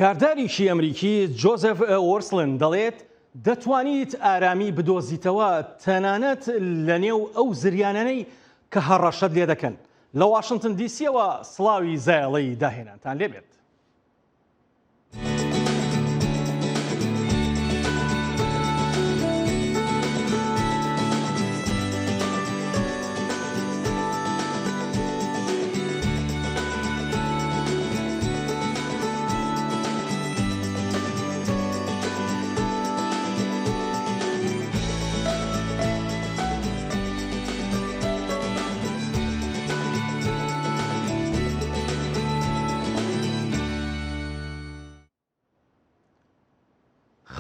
کاردارێکی ئەمریکی جۆزێف وۆرسلن دەڵێت، دەتوانیت ئارامی بدۆزیتەوە تەنانەت لەنێو ئەو زریانانەی کە هەڕەشەت لێدەکەن. لە واشنتن دیسیەوە سڵاوی زایەڵەی داهێنانتان لێبێت.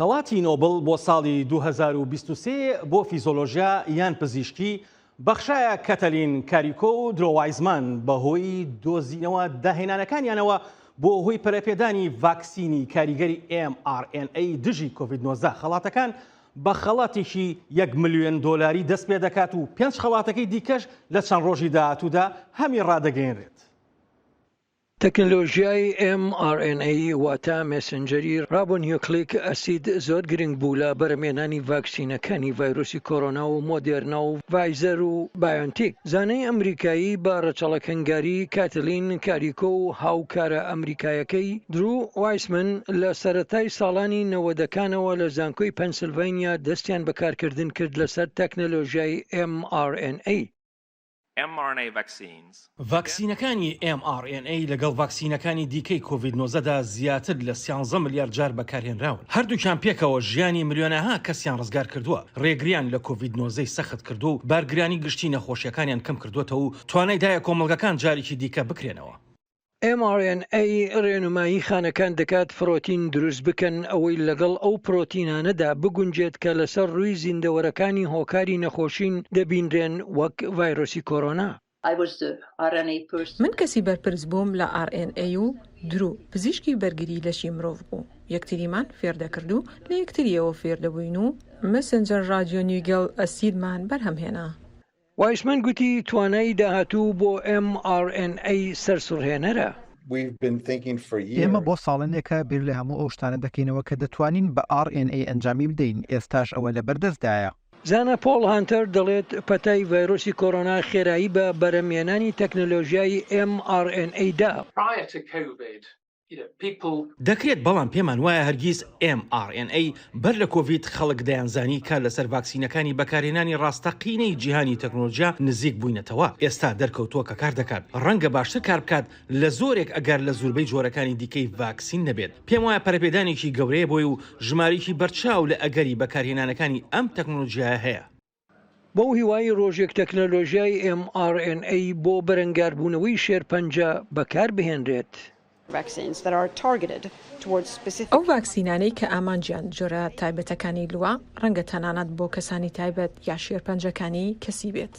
خەڵاتی نۆبڵ بۆ ساڵی 2023 بۆ فیزۆلۆژیا یان پزیشکی بەخشایە کەتەلین کاریکۆ و درۆ وایزمان بەهۆی دۆزینەوە داهێنانەکانیانەوە بۆ هۆی پەرەپێدانی ڤاکسینی کاریگەری mRNA دژی کۆڤید 19. خەڵاتەکان بە خەڵاتێکی یەک ملیۆن دۆلاری دەست پێدەکات و پێنج خەڵاتەکەی دیکەش لە چەند ڕۆژی داهاتوودا هەمی ڕادەگەیەنرێت. تەکنەلۆژیای mRNA واتە مێسنجەری ڕابۆنیوکلیک ئەسید زۆر گرنگ بوو لە بەرهەمهێنانی ڤاکسینەکانی ڤایرۆسی کۆرۆنا و مۆدێرنا و ڤایزەر و بایۆنتیک. زانای ئەمریکایی بە ڕەچەڵەک هەنگاری کاتلین کاریکۆ و هاوکارە ئەمریکایەکەی درو وایسمن لە سەرەتای ساڵانی نەوەدەکانەوە لە زانکۆی پەنسلڤانیا دەستیان بە کارکردن کرد لەسەر تەکنەلۆژیای mRNA. ڤاکسینەکانی mRNA لەگەڵ ڤاکسینەکانی دیکەی کۆڤید 19 دا زیاتر لە سیانزە ملیار جار بەکارهێنراون. هەردووکیان پێکەوە ژیانی ملیۆنەها کەسیان ڕزگارکردووە، ڕێگریان لە کۆڤید 19 ی سەخت کردووە و بارگرانی گشتی نەخۆشییەکانیان کەمکردووەتەوە و توانای دایە کۆمەڵگەکان جارێکی دیکە بکرێنەوە. mRNA ڕێنمایی خانەکان دەکات پرۆتین دروست بکەن ئەوەی لەگەڵ ئەو پرۆتینانەدا بگونجێت کە لەسەر ڕووی زیندەوەرەکانی هۆکاری نەخۆشین دەبینرێن وەک ڤایرۆسی کۆرۆنا. من کەسی بەرپرس بووم لە RNA و درو پزیشکی بەرگری لەشی مرۆڤ بوو. یەکتریمان فێر دەکرد و لە یەکترییەوە فێر دەبووین و مێسنجەر ڕادیۆنیوگێل ئەسیدمان بەرهەم هێنا. وایسمەن گوتی توانای داهاتوو بۆ mRNA سەرسوڕهێنەرە. ئێمە بۆ ساڵانێکە بیر لە هەموو ئەو شتانە دەکەینەوە کە دەتوانین بە RNA ئەنجامی بدەین، ئێستاش ئەوە لەبەردەستدایە. زانا پۆڵ هانتەر دەڵێت پەتای ڤایرۆسی کۆرۆنا خێرایی بە بەرهەمهێنانی تەکنەلۆژیای mRNA دا. دەکرێت، بەڵام پێمان وایە هەرگیز mRNA بەر لە کۆڤید خەڵک دەیانزانی کار لەسەر ڤاکسینەکانی بەکارهێنانی ڕاستەقینەی جیهانی تەکنۆلۆجیا نزیک بووینەتەوە، ئێستا دەرکەوتووە کە کار دەکات، ڕەنگە باشتر کار بکات لە زۆرێک ئەگەر لە زوربەی جۆرەکانی دیکەی ڤاکسین نەبێت، پێم وایە پەرەپێدانێکی گەورەیە بۆی و ژمارەیەکی بەرچاو لە ئەگەری بەکارهێنانەکانی ئەم تەکنۆلۆجیایە هەیە. بەو هیوای ڕۆژێک تەکنەلۆژیای mRNA بۆ بەرەنگاربوونەوەی شێرپەنجە بەکاربهێنرێت. ئەو ڤاکسینانەی کە ئامانجیان جۆرە تایبەتەکانی لووە، ڕەنگە تەنانەت بۆ کەسانی تایبەت یا شێرپەنجەکانی کەسی بێت.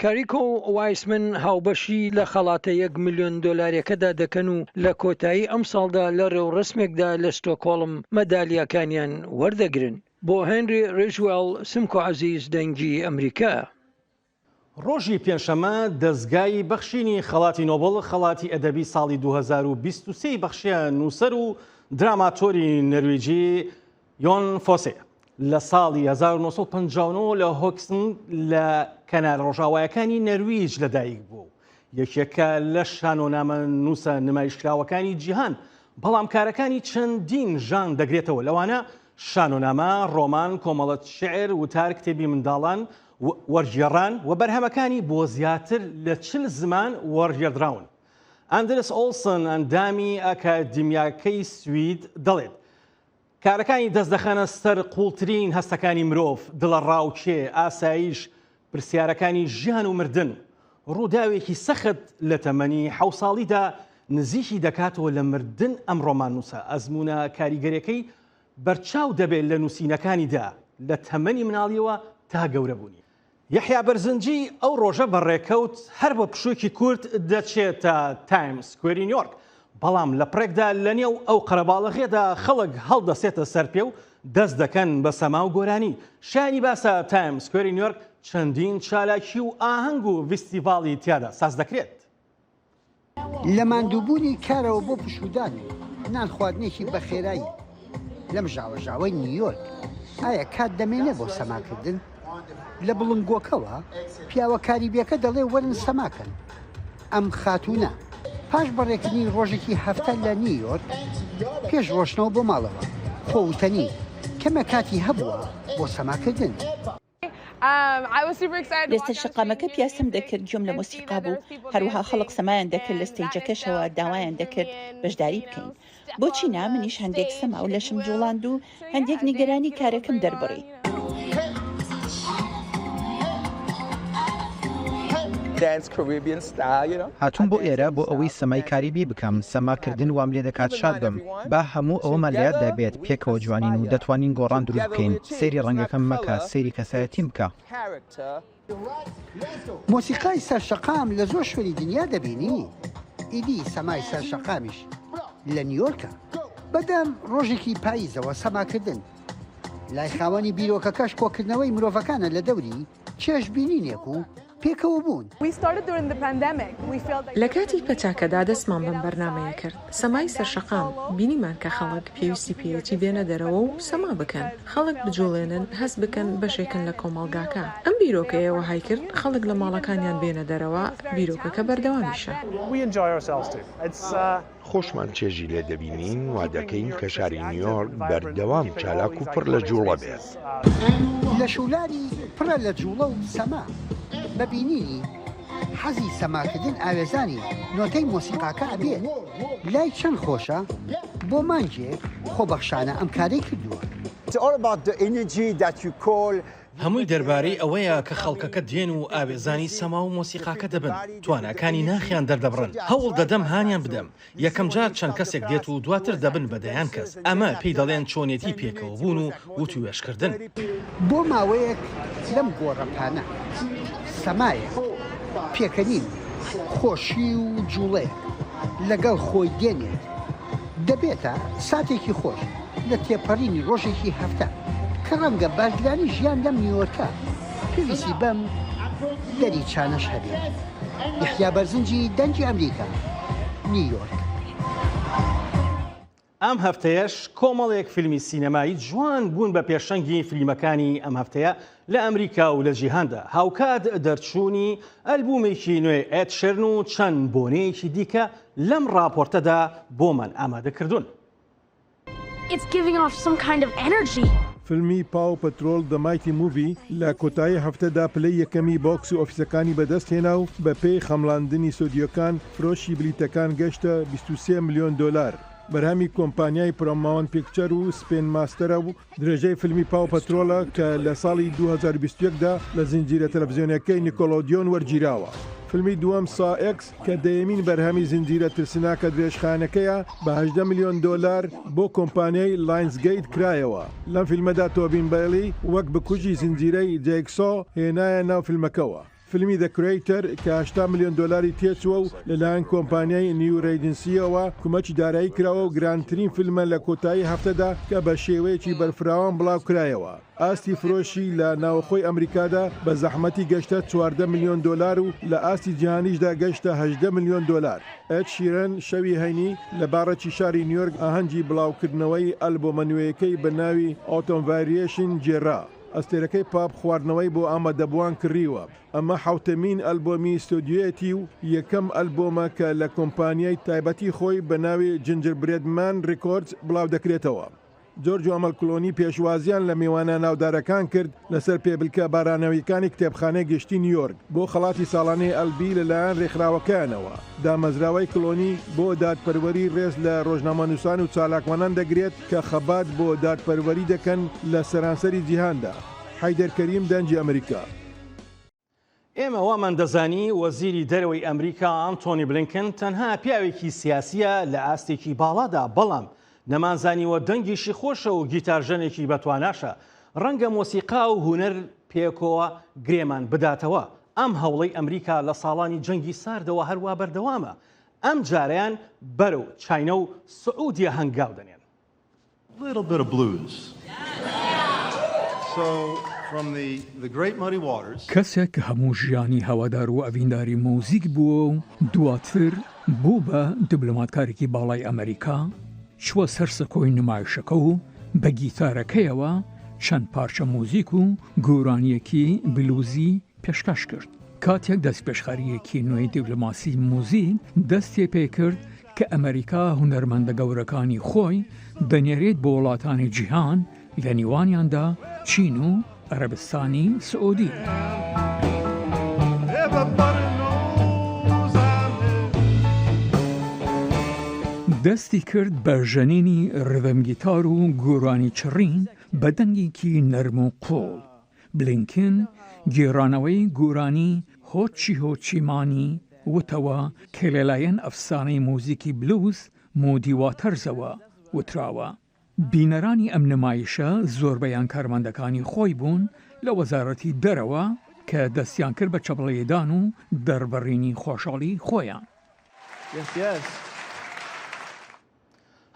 کاریکۆ و وایسمن هاوبەشی لە خەڵاتە یەک ملیۆن دۆلاریەکەدا دەکەن و لە کۆتایی ئەمساڵدا لە رێوڕەسمێکدا لە ستۆکهۆڵم مەدالیاکانیان وەردەگرن. بۆ هێنری ریجوێڵ، سمکۆ عەزیز، دەنگی ئەمریکا. ڕۆژی پێنجشەممە دەزگای بەخشینی خەڵاتی نۆبڵ خەڵاتی ئەدەبی ساڵی 2023 ی بەخشیە نووسەر و دراماتۆری نەرویجی یۆن فۆسێ لە ساڵی 1959 لە هۆکسن لە کەنار ڕۆژاوایەکانی نەرویج لەدایک بوو و یەکێکە لە شانۆنامە نووسە نمایشکراوەکانی جیهان، بەڵام کارەکانی چەندین ژان دەگرێتەوە لەوانە شانۆنامە، ڕۆمان، کۆمەڵە شیعر، وتار، کتێبی منداڵان، وەرگێڕان و بەرهەمەکانی بۆ زیاتر لە 40 زمان وەرگێڕدراون. ئەندرس ئۆڵسن ئەندامی ئەکادیمیاکەی سوید دەڵێت، کارەکانی دەست دەخەنە سەر قووڵترین هەستەکانی مرۆڤ، دڵەڕاوکێ، ئاسایش، پرسیارەکانی ژیان و مردن. ڕووداوێکی سەخت لە تەمەنی حەو ساڵیدا نزیکی دەکاتەوە لە مردن ئەم ڕۆماننووسە ئەزموونە کاریگەرەکەی بەرچاو دەبێت لە نووسینەکانیدا لە تەمەنی مناڵیەوە تا گەورەبوونی. یەحیا بەرزنجی ئەو ڕۆژە بە ڕێکەوت هەر بە پشوویەکی کورت دەچێتە تایم سکوێری نیۆرک، بەڵام لە پڕێکدا لەنێو ئەو قەرەباڵغیەدا خەڵک هەڵدەسێتە سەر پێ و دەست دەکەن بە سەما و گۆرانی. شایانی باسە تایم سکوێری نیۆرک چەندین چالاکی و ئاهەنگ و ڤیستیڤاڵی تیادا ساز دەکرێت. لە ماندووبوونی کارەوە بۆ پشوودان و نان خواردنێکی بەخێرایی لەم ژاوەژاوەی نیویۆرک، ئایا کات دەمێنێ بۆ سەماکردن؟ لە بڵندگۆکەوە پیاوە کاریبیەکە دەڵێ وەرن سەماکەن. ئەم خاتوونە پاش بەڕێکردنی ڕۆژێکی هەفتە لە نیویۆرک پێش ڕۆشتنەوە بۆ ماڵەوە، خۆ وتەنی کەمە کاتی هەبووە بۆ سەماکردن. لەسەر شەقامەکە پیاسەم دەکرد، گوێم لە مۆسیقا بوو، هەروەها خەڵک سەمایان دەکرد، لە ستەیجەکەشەوە داوایان دەکرد بەشداری بکەین. بۆچی نا، منیش هەندێک سەما و لەشم جوڵاند و هەندێک نیگەرانی کارەکەم دەربڕی. هاتووم بۆ ئێرە بۆ ئەوەی سەمای کاریبی بکەم، سەما کردن وام لێدەکات شاد بم. با هەموو ئەوەمان لە یاددا بێت، پێکەوە جوانین و دەتوانین گۆڕان دروست بکەین. سەیری ڕەنگەکەم مەکە، سەیری کەسایەتیم بکە. مۆسیقای سەر شەقام لە زۆر شوێنی دنیا دەبینی، ئیدی سەمای سەر شەقامیش لە نیویۆرکە. بەدەم ڕۆژێکی پاییزەوە سەماکردن لای خاوەنی بیرۆکەکەش کۆکردنەوەی مرۆڤەکانە لە دەوری چێژبینینێک و پێکەوەبوون. لە کاتی پەتاکەدا دەستمان بەم بەرنامەیە کرد، سەمای سەر شەقام، بینیمان کە خەڵک پێویستی پێیەتی بێنە دەرەوە و سەما بکەن، خەڵک بجوڵێنن، هەست بکەن بەشێکن لە کۆمەڵگاکە. ئەم بیرۆکەیە وەهای کرد خەڵک لە ماڵەکانیان بێنە دەرەوە، بیرۆکەکە بەردەوامیشە. خۆشمان چێژی لێ دەبینین، وا دەکەین کە شاری نیویۆرک بەردەوام چالاک و پڕ لە جووڵە بێت. لەشولاری پڕە لە جووڵە و سەما، بە بینینی حەزی سەماکردن ئاوێزانی نۆتەی مۆسیقاکە ئەبێت، لای چەند خۆشە بۆ مانگێک خۆبەخشانە ئەم کارەی کردووە. هەمووی دەربارەی ئەوەیە کە خەڵکەکە دێن و ئاوێزانی سەما و مۆسیقاکە دەبن، تواناکانی ناخیان دەردەبڕن. هەوڵ دەدەم هانیان بدەم. یەکەمجار چەند کەسێک دێت و دواتر دەبن بە دەیان کەس. ئەمە پێی دەڵێن چۆنێتی پێکەوەبوون و وتووێژکردن. بۆ ماوەیەک لەم گۆڕەپانە سەمایەک، پێکەنین، خۆشی و جوڵەیەک لەگەڵ خۆی دێنێت. دەبێتە ساتێکی خۆش لە تێپەڕینی ڕۆژێکی هەفتە کە ڕەنگە بارگرانی ژیان لەم نیویۆرکە پێویستی بەم دەریچانەش هەبێت. یەحیا بەرزنجی، دەنگی ئەمریکا، نیویۆرک. ئەم هەفتەیەش کۆمەڵێک فیلمی سینەمایی جوان بوون بە پێشەنگی فیلمەکانی ئەم هەفتەیە لە ئەمریکا و لە جیهاندا، هاوکات دەرچوونی ئەلبوومێکی نوێی ئێد شێرن و چەند بۆنەیەکی دیکە لەم ڕاپۆرتەدا بۆمان ئامادە کردوون. فیلمی پاو پەترۆڵ The Mighty Movie لە کۆتایی هەفتەدا پلەی یەکەمی بۆکس ئۆفیسەکانی بەدەستهێنا و بەپێی خەمڵاندنی ستۆدیۆکان فرۆشی بلیتەکان گەشتە 23 ملیۆن دۆلار. بەرهەمی کۆمپانیای پراماونت پیکچەر و سپین ماستەرە و درێژەی فیلمی پاو پەترۆڵە کە لە ساڵی 2021 دا لە زنجیرە تەلەفزیۆنیەکەی نیکۆلۆدیۆن وەرگیراوە. فیلمی دووەم سا ئێکس کە دەیەمین بەرهەمی زنجیرە ترسناکە درێژخایەنەکەیە بە 18 ملیۆن دۆلار بۆ کۆمپانیای لاینزگەیت کرایەوە. لەم فیلمەدا تۆبین بەیڵی وەک بکوژی زنجیرەی جەیکسۆ هێنایە ناو فیلمەکەوە. فیلمی The Creator کە 80 ملیۆن دۆلاری تێچووە و لەلایەن کۆمپانیای نیو ڕیجنسییەوە کومەکی دارایی کراوە و گرانترین فیلمە لە کۆتایی هەفتەدا کە بە شێوەیەکی بەرفراوان بڵاوکرایەوە. ئاستی فرۆشی لە ناوخۆی ئەمریکادا بە زەحمەتی گەشتە 14 ملیۆن دۆلار و لە ئاستی جیهانیشدا گەشتە 18 ملیۆن دۆلار. ئێد شیرن شەوی هەینی لە باڕێکی شاری نیویۆرک ئاهەنگی بڵاوکردنەوەی ئەلبۆمە نوێیەکەی بە ناوی Autumn Variation گێڕا. ئەستێرەکەی پاپ خواردنەوەی بۆ ئامادەبووان کڕیوە. ئەمە حەوتەمین ئەلبۆمی ستۆدیۆیەتی و یەکەم ئەلبۆمە کە لە کۆمپانیای تایبەتی خۆی بە ناوی Gingerbread Man Records بڵاودەکرێتەوە. جۆرج و ئەمەل کلۆنی پێشوازییان لە میوانە ناودارەکان کرد لەسەر پێبلکە باراناوییەکانی کتێبخانەی گشتی نیویۆرک بۆ خەڵاتی ساڵانەی ئەلبی لەلایەن رێکخراوەکەیانەوە. دامەزراوەی کلۆنی بۆ دادپەروەری رێز لە رۆژنامەنووسان و چالاکوانان دەگرێت کە خەبات بۆ دادپەروەری دەکەن لە سەرانسەری جیهاندا. حەیدەر کەریم، دەنگی ئەمریکا. ئێمە وامان دەزانی وەزیری دەرەوەی ئەمریکا ئانتۆنی بلینکن تەنها پیاوێکی سیاسییە لە ئاستێکی باڵادا، بەڵام نەمانزانیوە دەنگیشی خۆشە و گیتارژەنێکی بەتواناشە. ڕەنگە مۆسیقا و هونەر پێکەوە گرێمان بداتەوە. ئەم هەوڵەی ئەمریکا لە ساڵانی جەنگی ساردەوە هەروا بەردەوامە. ئەمجارەیان بەرەو چاینا و سعودیە هەنگاو دەنێن. Little bit of blues. So from the the great Muddy Waters. کەسێک کە هەموو ژیانی هەوادار و ئەڤینداری موزیک بووە و دواتر. بوو بە دیبلۆماتکارێکی باڵای ئەمەریکا، چووە سەر سەکۆی نمایشەکە و بە گیتارەکەیەوە چەند پارچە موزیک و گۆرانییەکی بلوزی پێشکەش کرد. کاتێک دەستپێشخەرییەکی نوێی دیبلۆماسی موزیک دەستی پێکرد کە ئەمەریکا هونەرمەندە گەورەکانی خۆی دەنێرێت بۆ وڵاتانی جیهان، لە نیوانیاندا چین و عەرەبستانی سعودی. دەستی کرد بە ژەنینی ڕیذم گیتار و گۆرانی چڕین بە دەنگێکی نەرم و قووڵ. بلینکن گێڕانەوەی گۆرانی هۆچی هۆچی مانی وتەوە کە لەلایەن ئەفسانەی موزیکی بلوز مودی واتەرزەوە وتراوە. بینەرانی ئەم نمایشە زۆربەیان کارمەندەکانی خۆی بوون لە وەزارەتی دەرەوە کە دەستیان کرد بە چەپڵەلێدان و دەربڕینی خۆشحاڵی خۆیان.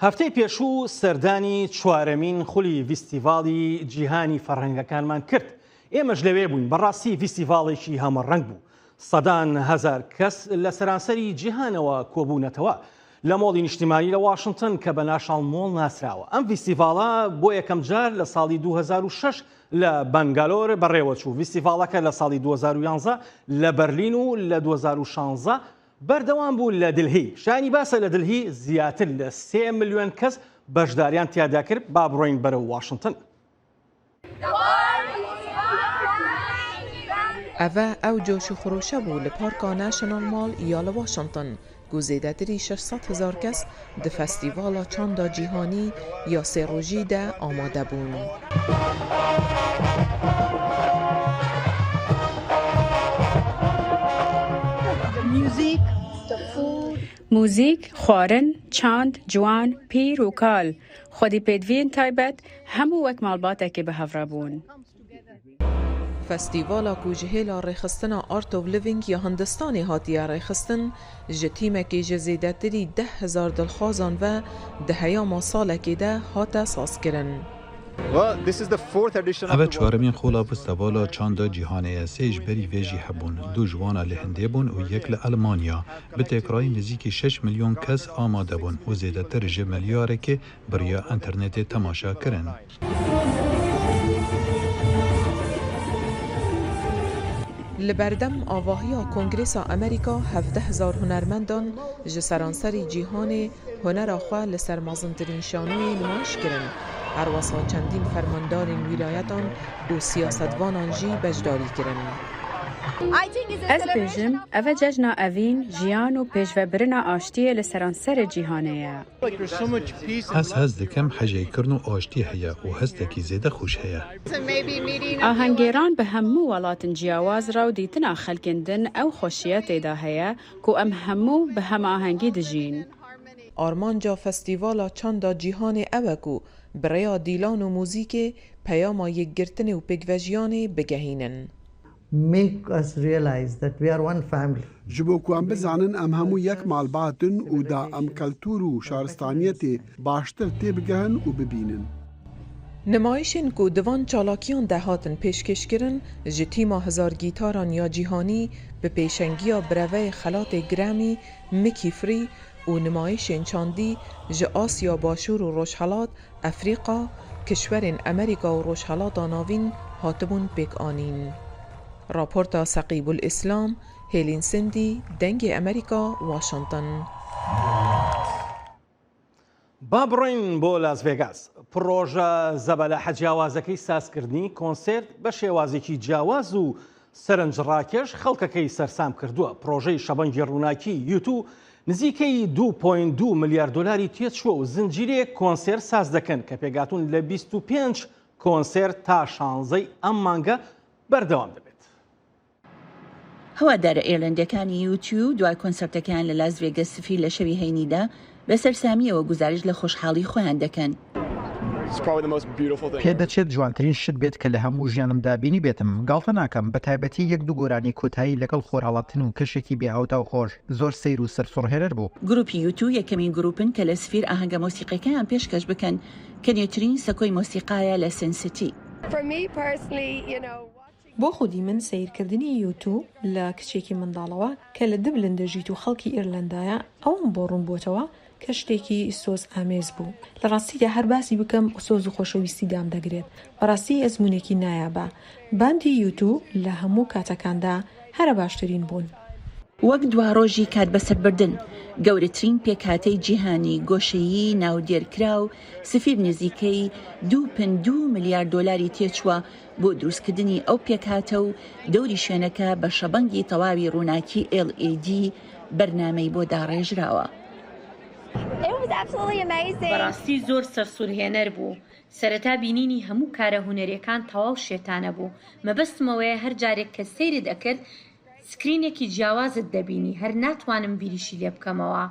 هەفتەی پێشوو سەردانی چوارەمین خولی ڤیستیڤاڵی جیهانی فەرهەنگەکانمان کرد، ئێمەش لەوێ بووین، بەڕاستی ڤیستیڤاڵێکی هەمەڕەنگ بوو، سەدان هەزار کەس لە سەرانسەری جیهانەوە کۆبوونەتەوە لە مۆڵی نیشتیمانی لە واشنتن کە بە ناشناڵ مۆڵ ناسراوە. ئەم ڤیستیڤاڵە بۆ یەکەمجار لە ساڵی 2006 لە بەنگالۆر بەڕێوەچوو. ڤیستیڤاڵەکە لە ساڵی 2011 لە بەرلین و لە 2016 بەردەوام بوو لە دلهی. شایانی باسە لە دلهی زیاتر لە سێ ملیۆن کەس بەشداریان تیادا کرد. با بڕۆین بەرەو واشنتن. ئەڤە ئەو جۆش و خرۆشە بوو لە پارکا ناشناڵ ماڵ یا لە واشنتن کو زێدەتری 600 هزار کەس di فەستیڤاڵا چاندا جیهانی یا سێ ڕۆژی دە ئامادە بوون. موزیک، خوارن، چاند، جوان، پیر و کال، خودی پێدڤیەن تایبەت، هەموو وەک ماڵباتێکێ bi hev re bûn. Festîvala ku ji hêla rêxistina Art of Living ya Hindistanê hatiye rêxistin, ji tîmekê ji zêdetirî 10,000 dilxwazan ve di heyama salekê de hate sazkirin. Ev çaremîn xola festivala çanda cîhanê ye. Sê ji berî vê jî hebûn. Du ji wan li Hindê bûn û yek li Elmanya. Bi têkrayî nêzîkî şeş milyon kes amade bûn û zêdetir ji milyarekê bi riya înternetê temaşe kirin. Li berdem avahiya Kongresa Amerîka 17,000 hunermendan ji seranserî cîhanê hunera xwe li ser mezintirîn şanoyê nimayiş kirin. Herwesa çendîn fermandarên wîlayetan û siyasetvanan jî beşdarî kirin. Ez dibêjim ev e cejna evîn, jiyan û pêşvebirina aştiyê li seranserê cîhanê ye. Ez hest dikim hejêkirin û aştî heye û hestekî zêde xweş heye. Ahengêran bi hemû welatên ciyawaz re û dîtina xelkên din ew xweşiya tê de heye ku em hemû bi hemahengî dijîn. Armanca Festîvala Çanda Cîhanê ew e ku bi rêya dîlan û muzîkê peyama yekgirtinê û pêkvejiyanê bigehînin. Make us realize that we are one family. Ji bo ku em bizanin em hemû yek malbat in û da em keltûr û şaristaniyetê baştir têbigehin û bibînin. Nimayişên ku di van çalakiyan de hatin pêşkêşkirin ji tîma Hezar Gîtaran ya Cîhanî bi pêşengiya bireveyê xelatê Grammy Mickey Free û nimayişên çandî ji Asya Başûr û Rojhelat, Efrîqa, kişwerên Amerîka û Rojhelata Navîn hatibûn pêkanîn. Raporta Seqîbul Îslam, Hêlîn Sindî, Dengê Amerîka, Washington. با بڕۆین بۆ لاس ڤێگاس. پڕۆژە زەبەلاحە جیاوازەکەی سازکردنی کۆنسێرت بە شێوازێکی جیاواز و سەرنجڕاکێش خەڵکەکەی سەرسام کردووە. پڕۆژەی شەبەنگی ڕووناکی U2 نزیکەی 2.2 ملیار دۆلاری تێچووە و زنجیرەیەک کۆنسێرت ساز دەکەن کە پێکهاتوون لە 25 کۆنسێرت تا شانزەی ئەم مانگە بەردەوام دەبێت. هەوادارە ئێرلەندییەکانی یو تو دوای کۆنسێرتەکەیان لە لاس ڤێگەس سفیر لە شەوی هەینیدا بە سەرسامییەوە گوزارشت لە خۆشحاڵی خۆیان دەکەن. پێدەچێت جوانترین شت بێت کە لە هەموو ژیانمدا بینیبێتم، گاڵتە ناکەم، بەتایبەتی یەک دوو گۆرانی کۆتایی لەگەڵ خۆرهەڵاتن و کەشێکی بێهاوتا و خۆش، زۆر سەیر و سەرسوڕهێنەر بوو. گروپی یو تو یەکەمین گروپن کە لە سفیر ئاهەنگە مۆسیقیەکەیان پێشکەش بکەن کە نوێترین سەکۆی مۆسیقایە لە سن سیتی. بۆ خودی من سەیرکردنی یوتوب لە کچێکی منداڵەوە کە لە دبلن دەژیت و خەڵکی ئیرلەندایە ئەوەم بۆ ڕوون بۆتەوە کە شتێکی سۆز ئامێز بوو. لە ڕاستیدا هەر باسی بکەم سۆز و خۆشەویستی دامدەگرێت. بەڕاستی ئەزموونێکی نایابە. باندی یوتوب لە هەموو کاتەکاندا هەرە باشترین بوون. وەک دواڕۆژی کاتبەسەربردن، گەورەترین پێکهاتەی جیهانی گۆشەیی ناودێرکراو سفیر نزیکەی دوو پن دوو ملیار دۆلاری تێچووە بۆ دروستکردنی ئەو پێکهاتە و دەوری شوێنەکە بە شەبەنگی تەواوی ڕووناکی LED بەرنامەی بۆ داڕێژراوە. بەڕاستی زۆر سەرسورهێنەر بوو. سەرەتا بینینی هەموو کارە هونەریەکان تەواو شێتانە بوو. مەبەستم ئەوەیە هەر جارێک کە سەیرت ئەکرد سکرینێکی جیاوازت دەبینی هەر ناتوانم بیریشی لێ بکەمەوە.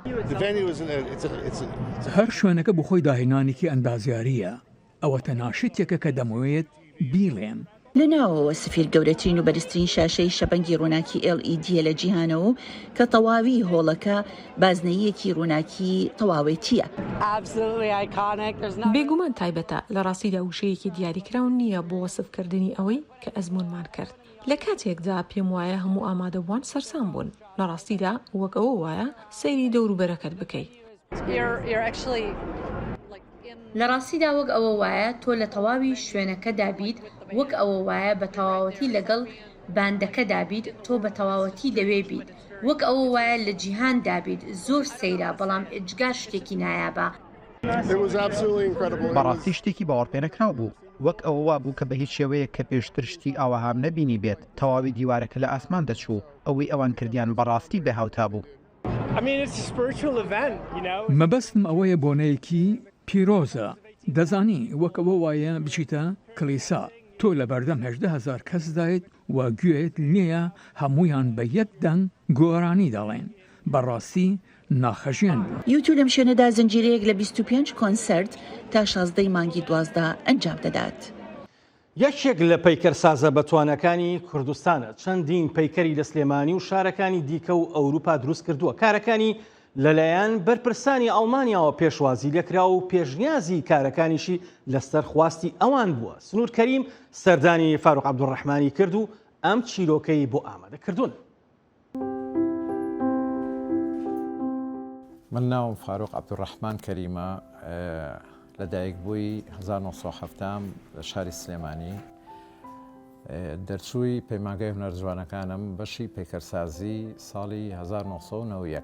هەر شوێنەکە بۆ خۆی داهێنانێکی ئەندازیارییە. ئەوە تەنها شتێکە کە دەمەوێت بیڵێم. لە ناوەوە سفیر گەورەترین و بەرزترین شاشەی شەبەنگی ڕووناکی ئێڵ ئی دییە لە جیهانەوە و کە تەواوی هۆڵەکە بازنەییەکی ڕووناکی تەواوێتییە. بێگومان تایبەتە، لە ڕاستیدا وشەیەکی دیاریکراو نییە بۆ وەسفکردنی ئەوەی کە ئەزموونمان کرد. لە کاتێکدا پێم وایە هەموو ئامادەبووان سەرسام بوون، لە ڕاستیدا وەک ئەوە وایە سەیری دەوروبەرەکەت بکەی. لە ڕاستیدا وەک ئەوە وایە تۆ لە تەواوی شوێنەکەدا بیت، وەک ئەوە وایە بە تەواوەتی لەگەڵ باندەکەدا بیت، تۆ بە تەواوەتی لەوێ بیت، وەک ئەوە وایە لە جیهاندا بیت، زۆر سەیرە، بەڵام ئێجگار شتێکی نایابە. بەڕاستی شتێکی باوەڕپێنەکراو بوو، وەک ئەوە وابوو کە بە هیچ شێوەیەک کە پێشتر شتی ئاوەهام نەبینیبێت، تەواوی دیوارەکە لە ئاسمان دەچوو، ئەوەی ئەوان کردیان بەڕاستی بێهاوتا بوو. مەبەستم ئەوەیە بۆنەیەکی پیرۆزە، دەزانی وەک ئەوە وایە بچیتە کڵیسا، تۆ لەبەردەم 18 هەزار کەسدایت و گوێت لێیە هەموویان بە یەک دەنگ گۆرانی دەڵێن، بەڕاستی ناخهەژێن بوو. یوتو لەم شوێنەدا زنجیرەیەک لە 25 کۆنسێرت تا 16 ی مانگی 12 ئەنجام دەدات. یەکێک لە پەیکەرسازە بەتواناکانی کوردستانە، چەندین پەیکەری لە سلێمانی و شارەکانی دیکە و ئەوروپا دروستکردووە، کارەکانی لەلایەن بەرپرسانی ئەڵمانیاوە پێشوازی لێکرا و پێشنیازی کارەکانیشی لەسەر خواستی ئەوان بووە. سنوور کەریم سەردانی فاروق عەبدولڕەحمانی کرد و ئەم چیرۆکەی بۆ ئامادە کردوون. من ناوم فاروق عەبدولڕەحمان کەریمە، لەدایکبووی 1970 لە شاری سلێمانی، دەرچووی پەیمانگای هونەر جوانەکانم بەشی پەیکەرسازی ساڵی 1991.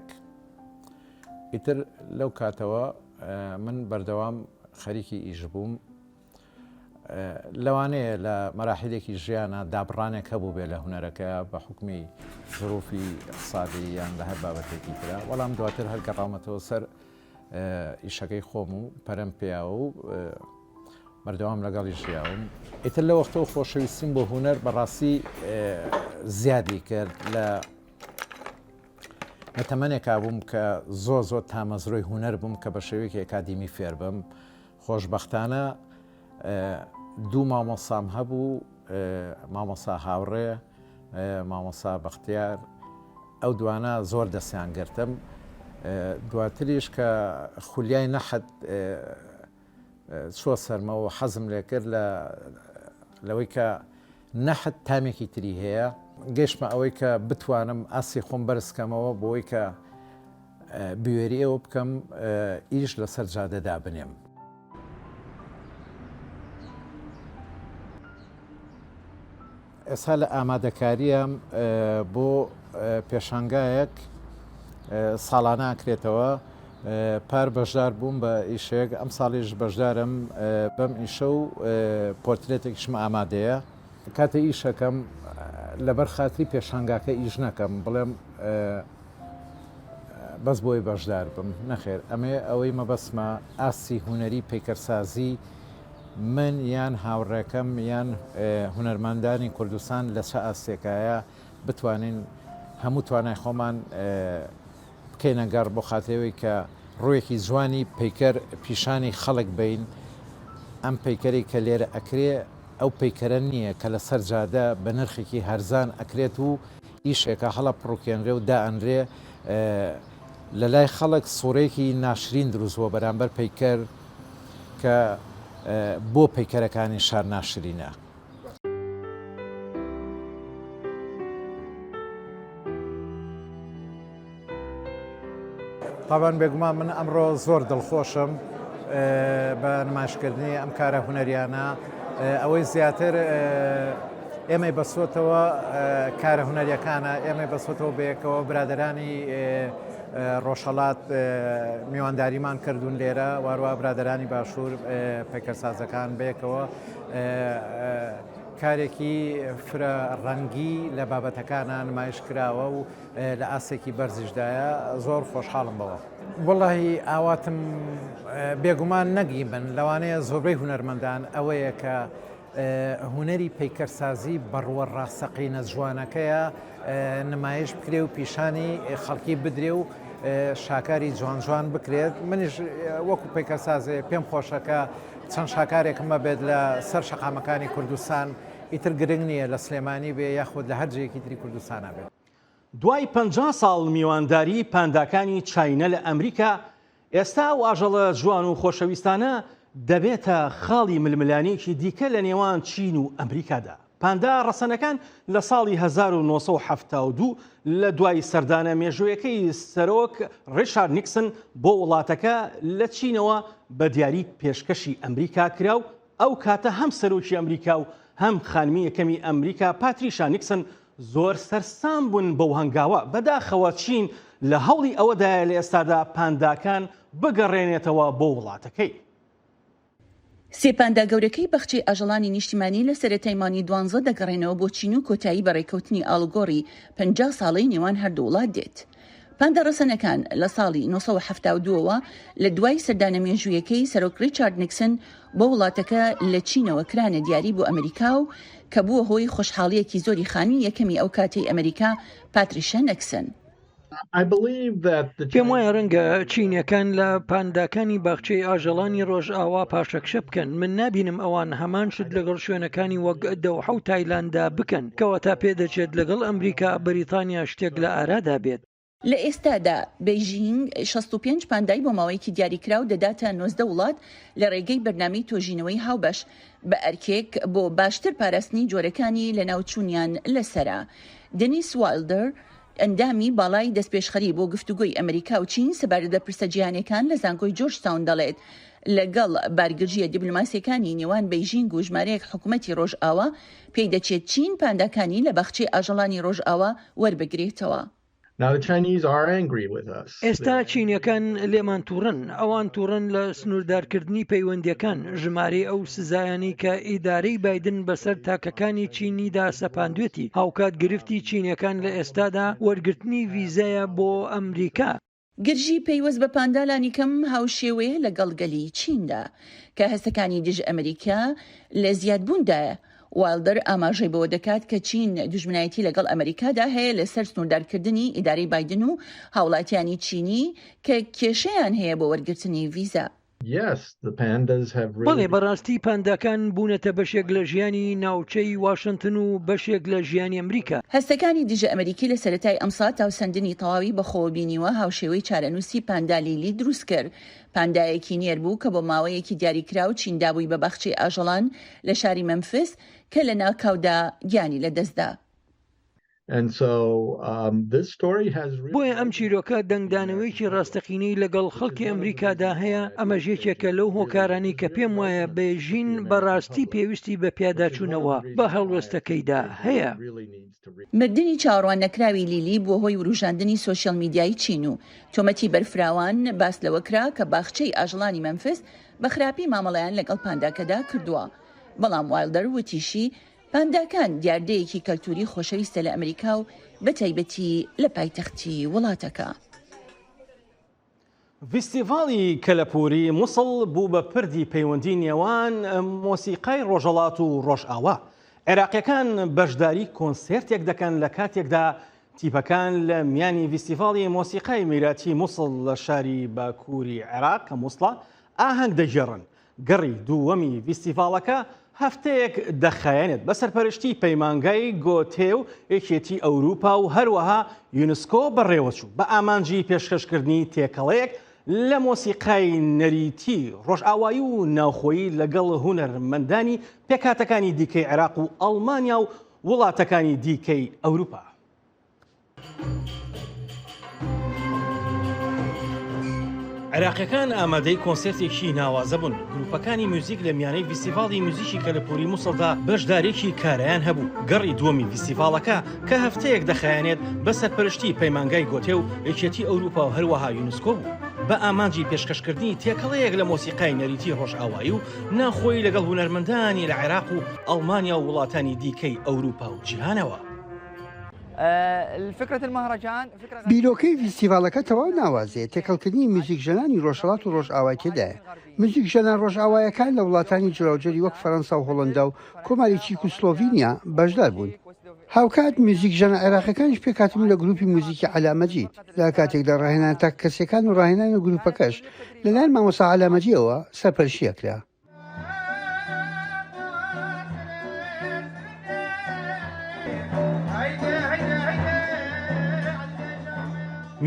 ئیتر لەو کاتەوە من بەردەوام خەریکی ئیش بووم، لەوانەیە لە مەراحیلێکی ژیانا دابڕانێک هەبووبێ لە هونەرەکە بە حوکمی زروفی ئیقتسادی یان لە هەر بابەتێکی ترا، بەڵام دواتر هەر گەڕاومەتەوە سەر ئیشەکەی خۆم و پەرەم پێیاوە و بەردەوام لەگەڵی ژیاوم. ئیتر لە وەختەوە خۆشەویستیم بۆ هونەر بەڕاستی زیادی کرد لە لە تەمەنێکا بووم کە زۆر زۆر تامەزرۆی هونەر بووم کە بە شێوەیەکی ئەکادیمی فێر بم. خۆشبەختانە دوو مامۆستام هەبوو، مامۆستا هاوڕێ، مامۆستا بەختیار، ئەو دوانە زۆر دەستیان گرتم. دواتریش کە خولیای نەحت چووە سەرمەوە حەزم لێ کرد لە لەوەی کە نەحت تامێکی تری هەیە، گەیشتمە ئەوەی کە بتوانم ئاستی خۆم بەرز کەمەوە بۆی کە بوێری ئەوە بکەم ئیش لەسەر جادە دابنێم. ئێستا لە ئامادەکارییام بۆ پێشانگایەک ساڵانە ئەکرێتەوە، پار بەشدار بووم بە ئیشێک، ئەمساڵیش بەشدارم بەم ئیشە و پۆرترێتێکیشم ئامادەیە. کاتێ ئیشەکەم لەبەر خاتری پێشانگاکە ئیش نەکەم، بڵێم بەس بۆی بەشدار بم، نەخێر ئەمەیە ئەوەی مەبەستمە ئاستی هونەری پەیکەرسازی من یان هاوڕێکەم یان هونەرمەندانی کوردستان لە چ ئاستێکایە بتوانین هەموو توانای خۆمان بکەینە گەڕ بۆ خاتری ئەوەی کە ڕوویەکی جوانی پەیکەر پیشانی خەڵک بەین ئەم پەیکەرەی کە لێرە ئەکرێ ئەو پەیکەرە نییە کە لەسەر جادە بە نرخێکی هەرزان ئەکرێت و ئیشێکە هەڵەپڕوکێنرێ و دائەنرێ لە لای خەڵک سوڕێکی ناشرین دروست بووە بەرامبەر پەیکەر کە بۆ پەیکەرەکانی شار ناشرینە. تابان بێگومان من ئەمڕۆ زۆر دڵخۆشم بە نمایشکردنی ئەم کارە هونەریانە ئەوەی زیاتر ئێمەی بەسۆتەوە کارە هونەریەکانە ئێمەی بەسۆتەوە بەیەکەوە برادرانی ڕۆژهەڵات میوانداریمان کردوون لێرە واروا برادرانی باشوور پەیکەرسازەکان بەیەکەوە کارێکی فرە ڕەنگی لە بابەتەکانە نمایش کراوە و لە ئاستێکی بەرزیشدایە زۆر خۆشحاڵم بەوە. وەڵاهی ئاواتم بێگومان نەک هی من لەوانەیە زۆربەی هونەرمەندان ئەوەیە کە هونەری پەیکەرسازی بە ڕووە ڕاستەقینە جوانەکەیە نمایش بکرێ و پیشانی خەڵکی بدرێ و شاکاری جوان جوان بکرێت منیش وەکو پەیکەرسازێ پێم خۆشە کە چەند شاکارێکم مەبێت لە سەر شەقامەکانی کوردستان ئیتر گرنگ نییە لە سلێمانی بێ یاخود لە هەر جێیەکی تری کوردستانا بێت. دوای 50 ساڵ میوانداری پانداکانی چاینا لە ئەمریکا، ئێستا ئەو ئاژەڵە جوان و خۆشەویستانە دەبێتە خاڵی ململانێیەکی دیکە لە نێوان چین و ئەمریکادا. پاندا ڕەسەنەکان لە ساڵی 1972 لە دوای سەردانە مێژوویەکەی سەرۆک ڕیشارد نیکسن بۆ وڵاتەکە لە چینەوە بە دیاری پێشکەشی ئەمریکا کرا و ئەو کاتە هەم سەرۆکی ئەمریکا و هەم خانمی یەکەمی ئەمریکا پاتریشا نیکسن زۆر سەرسام بوون بەو هەنگاوە، بەداخەوە چین لە هەوڵی ئەوەدایە لە ئێستادا پانداکان بگەڕێنێتەوە بۆ وڵاتەکەی. سێ پاندا گەورەکەی باخچەی ئاژەڵانی نیشتیمانی لە سەرەتای مانگی دوانزە دەگەڕێنەوە بۆ چین و کۆتایی بە ڕێککەوتنی ئاڵوگۆڕی 50 ساڵەی نێوان هەردوو وڵات دێت. پاندا ڕەسەنەکان لە ساڵی 1972 ەوە لە دوای سەردانە مێژوویەکەی سەرۆک ڕیچارد نیکسن بۆ وڵاتەکە لە چینەوە کرانە دیاری بۆ ئەمریکا و کە بووە هۆی خۆشحاڵییەکی زۆری خانمی یەکەمی ئەو کاتەی ئەمریکا پاتریشا نیکسن. پێم وایە ڕەنگە چینیەکان لە پانداکانی باخچەی ئاژەڵانی ڕۆژئاوا پاشەکشە بکەن، من نابینم ئەوان هەمان شت لەگەڵ شوێنەکانی وەک دەوحە و تایلانددا بکەن، کەواتە پێدەچێت لەگەڵ ئەمریکا، بەریتانیا شتێک لە ئارادا بێت. لە ئێستادا بەیژینگ 65 پاندای بۆ ماوەیەکی دیاریکراو دەداتە 19 وڵات لە ڕێگەی بەرنامەی تۆژینەوەی هاوبەش بە ئەرکێک بۆ باشتر پاراستنی جۆرەکانی لەناوچوونیان لەسەرە. دێنیس وایڵدەر، ئەندامی باڵای دەستپێشخەری بۆ گفتوگۆی ئەمریکا و چین سەبارەت بە پرسە جیهانیەکان لە زانکۆی جۆرج تاون دەڵێت، لەگەڵ بارگرژییە دیبلۆماسییەکانی نێوان بەیژینگ و ژمارەیەک حکومەتی ڕۆژئاوا، پێی دەچێت چین پانداکانی لە باخچەی ئاژەڵانی ڕۆژئاوا وەربگرێتەوە. ئێستا چینیەکان لێمان توڕەن، ئەوان توڕەن لە سنووردارکردنی پەیوەندییەکان، ژمارەی ئەو سزایانەی کە ئیدارەی بایدن بەسەر تاکەکانی چینیدا سەپاندوێتی، هاوکات گرفتی چینیەکان لە ئێستادا وەرگرتنی ڤیزەیە بۆ ئەمریکا. گرژی پەیوەست بە پاندا لانیکەم هاوشێوەیە لەگەڵ گەلی چیندا، کە هەستەکانی دژ ئەمریکا لە زیادبووندایە. وایڵدەر ئاماژەی بەوە دەکات کە چین دوژمنایەتی لەگەڵ ئەمریکادا هەیە لەسەر سنووردارکردنی ئیدارەی بایدن و هاوڵاتیانی چینی کە کێشەیان هەیە بۆ وەرگرتنی ڤیزا. بەڵێ بەڕاستی پانداکان بوونەتە بەشێک لە ژیانی ناوچەی واشنتن و بەشێک لە ژیانی ئەمریکا. هەستەکانی دژە ئەمریکی لە سەرەتای ئەمساڵ تاوسەندنی تەواوی بەخۆوە بینیوە هاوشێوەی چارەنووسی پاندا لیلی دروست کرد پاندایەکی نێر بوو کە بۆ ماوەیەکی دیاریکراو چین دابووی بە باخچەی ئاژەڵان لە شاری مەمفس کە لەناکاودا گیانی لەدەستدا. بۆیە ئەم چیرۆکە دەنگدانەوەیەکی ڕاستەقینەی لەگەڵ خەڵکی ئەمریکادا هەیە، ئەمەش یەکێکە لەو هۆکارانەی کە پێم وایە بێژین بەڕاستی پێویستی بە پیاداچوونەوە بە هەڵوێستەکەیدا هەیە. مردنی چاوەڕواننەکراوی لیلی بووە هۆی وروژاندنی سۆشیال میدیای چین و تۆمەتی بەرفراوان باس لەوە کرا کە باخچەی ئاژەڵانی مەمفس بە خراپی مامەڵەیان لەگەڵ پانداکەدا کردووە. بەڵام وایڵدەر وتیشی، پانداکان دیاردەیەکی کەلتووری خۆشەویستە لە ئەمریکا و بەتایبەتی لە پایتەختی وڵاتەکە. ڤیستیڤاڵی کەلەپووری موسڵ بوو بە پردی پەیوەندی نێوان مۆسیقای ڕۆژهەڵات و ڕۆژئاوا. عێراقییەکان بەشداری کۆنسێرتێک دەکەن لە کاتێکدا تیپەکان لە میانی ڤیستیڤاڵی مۆسیقای میراتی موسڵ لە شاری باکووری عێراق کە موسڵە ئاهەنگ دەگێڕن. گەڕی دووەمی ڤیستیڤاڵەکە هەفتەیەک دەخایەنێت بە سەرپەرشتی پەیمانگای گۆتێ و یەکێتی ئەوروپا و هەروەها یونسکۆ بەڕێوەچوو بە ئامانجی پێشکەشکردنی تێکەڵەیەک لە مۆسیقای نەریتی ڕۆژئاوایی و ناوخۆیی لەگەڵ هونەرمەندانی پێکهاتەکانی دیکەی عێراق و ئەڵمانیا و وڵاتەکانی دیکەی ئەوروپا. عێراقیەکان ئامادەی کۆنسێرتێکی ناوازە بوون، گروپەکانی میوزیک لە میانەی ڤیستیڤاڵی میوزیکی کەلەپوری موسڵدا بەشداریەکی کارایان هەبوو، گەڕی دووەمی ڤیستیڤاڵەکە کە هەفتەیەک دەخایەنێت بە سەرپەرشتی پەیمانگای گۆتێ و یەکێتی ئەوروپا و هەروەها یونسکۆ بوو بە ئامانجی پێشکەشکردنی تێکەڵەیەک لە مۆسیقای نەریتی ڕۆژئاوایی و ناوخۆیی لەگەڵ هونەرمەندانی لە عێراق و ئەڵمانیا و وڵاتانی دیکەی ئەوروپا و جیهانەوە. بیرۆکەی ڤیستیڤاڵەکە تەواو ناوازەیە، تێکەڵکردنی میوزیکژەنانی ڕۆژهەڵات و ڕۆژئاوای تێدایە. میوزیکژەنە ڕۆژئاوایەکان لە وڵاتانی جۆراوجۆری وەک فەرەنسا و هۆڵەندا و کۆماری چیک و سلۆڤینیا بەشدار بوون. هاوکات میوزیکژەنە عێراقیەکانیش پێکهاتبوون لە گروپی موزیکی عەلا مەجید، لە کاتێکدا ڕاهێنانە تاکەکەسیەکان و ڕاهێنانی گروپەکەش لەلایەن مامۆستا عەلا مەجیەوە سەرپەرشتی ئەکرا.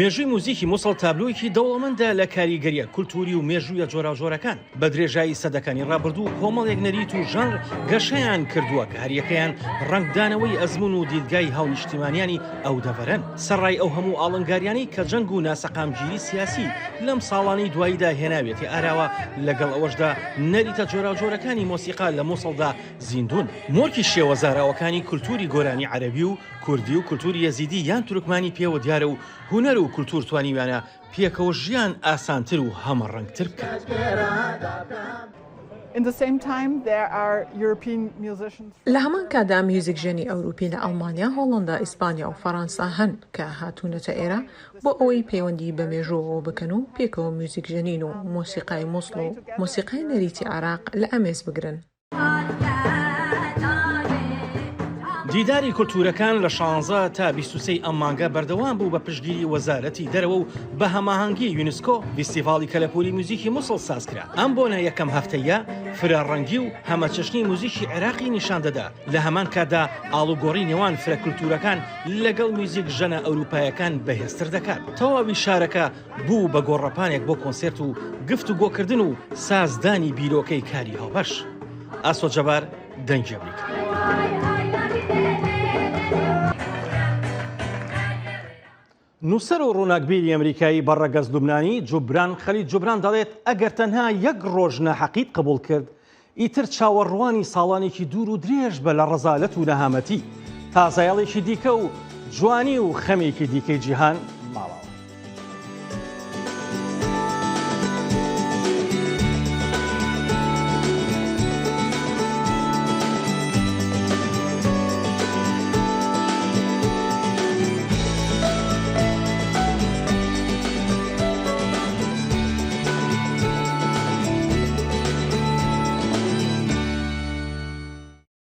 مێژووی موزیکی موسڵ تابلۆیەکی دەوڵەمەندە لە کاریگەرییە کولتووری و مێژوویە جۆراوجۆرەکان. بە درێژایی سەدەکانی ڕابردوو کۆمەڵێک نەریت و ژانر گەشەیان کردووە کە هەریەکەیان ڕەنگدانەوەی ئەزموون و دیدگای هاونیشتیمانیانی ئەو دەڤەرەن. سەرڕای ئەو هەموو ئاڵنگاریانەی کە جەنگ و ناسەقامگیری سیاسی لەم ساڵانەی دواییدا هێناویەتی ئاراوە، لەگەڵ ئەوەشدا نەریتە جۆراوجۆرەکانی مۆسیقا لە موسڵدا زیندوون. مۆرکی شێوەزاراوەکانی کولتووری گۆرانی عەرەبی و کوردی و کولتووری یەزیدی یان تورکمانی پێوە دیارە و هونەر و کولتوور توانیویانە پێکەوە ژیان ئاسانتر و هەمەڕەنگتر بکات. لە هەمان کاتدا میوزیکژەنی ئەوروپی لە ئەڵمانیا، هۆڵەندا، ئیسپانیا و فەڕەنسا هەن کە هاتوونەتە ئێرە بۆ ئەوەی پەیوەندی بە مێژووەوە بکەن و پێکەوە میوزیکژەنین و مۆسیقای موسڵ و مۆسیقای نەریتی عێراق لە ئامێز بگرن. دیداری کولتوورەکان لە شانزە تا 23 ئەم مانگە بەردەوام بوو بە پشتگیری وەزارەتی دەرەوە و بە هەماهەنگی یونسکۆ ڤیستیڤاڵی کەلەپوری موزیکی موسڵ سازکرا. ئەم بۆنە یەکەم هەفتەیە فرە ڕەنگی و هەمەچەشنی موزیکی عێراقی نیشان دەدا، لە هەمان کاتدا ئاڵوگۆڕی نێوان فرە کولتوورەکان لەگەڵ میوزیکژەنە ئەوروپایەکان بەهێزتر دەکات. تەواوی شارەکە بوو بە گۆڕەپانێک بۆ کۆنسێرت و گفتوگۆکردن و سازدانی بیرۆکەی کاری هاوبەش. ئاسۆ جەبار، دەنگی ئەمریکا. نووسەر و ڕووناکبیری ئەمریکایی بە ڕەگەز لوبنانی جوبران خەلیل جوبران دەڵێت ئەگەر تەنها یەک ڕۆژ ناحەقیت قبوڵ کرد ئیتر چاوەڕوانی ساڵانێکی دوور و درێژ بە لە ڕەزالەت و نەهامەتی، تا زایەڵێکی دیکە و جوانی و خەمێکی دیکەی جیهان.